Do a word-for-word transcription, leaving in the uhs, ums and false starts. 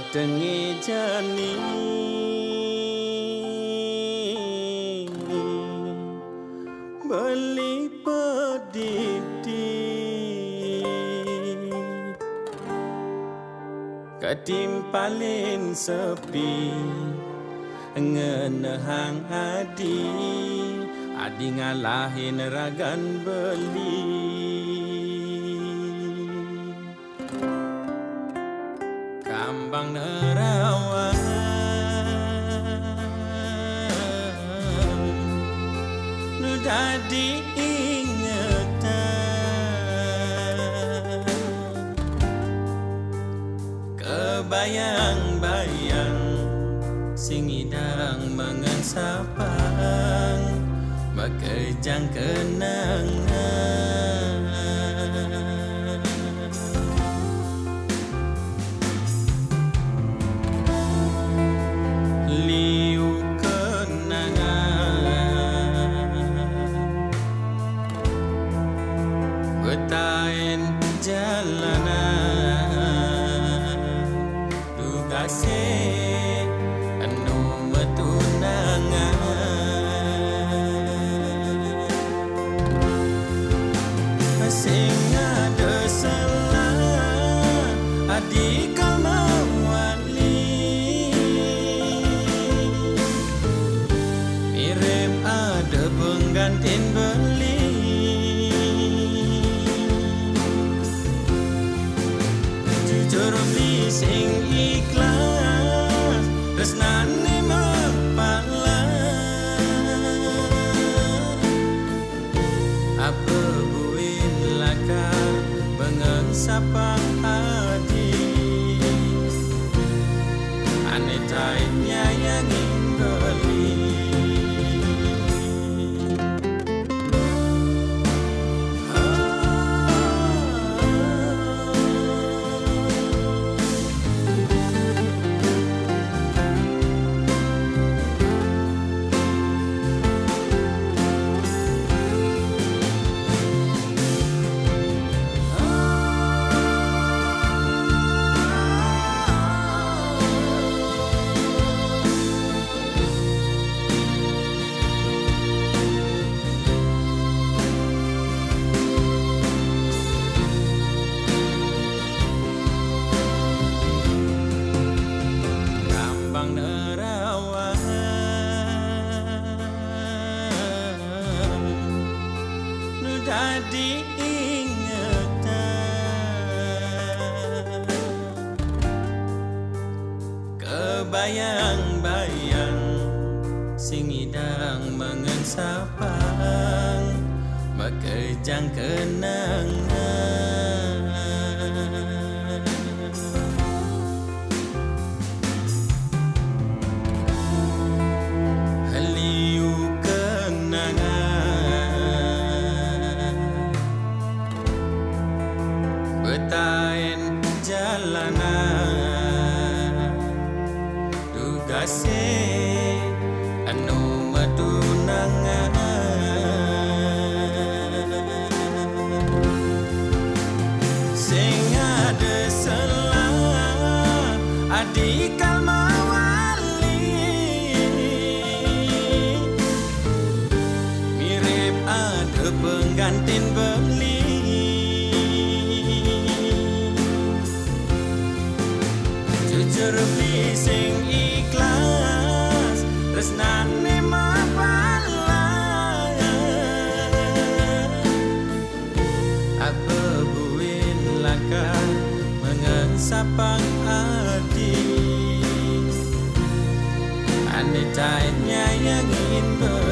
Tengih jani beli pedidi, ketimpalin sepi, ngenehang adi, adi ngalahin ragan beli. Kambang nerawan nu dadi ingetan, kebayang-bayang sing idang mengensapang, makejang kenangan. Liu kenangan betain jalanan, dugasih anu metunangan. Sing ada salah adi ka mawali, mirip ada penggantin beli. Jujur beli sing ikhlas, tresnane mapala. Apa buin lakar bengan sapang adi, ane tai nyayangin beli. Kambang nerawan nu dadi ingetan, kebayang-bayang sing idang mengensapang, makejang kenangan. Liu kenangan betain jalanan, dugasih anu metunangan. Sing ada salah adi ka mawali, mirip ada penggantin beli. Jujur beli sing ikhlas, tresnane mapala. Apa buin lakar mengan sapang adi, ane tai nyayangin beli.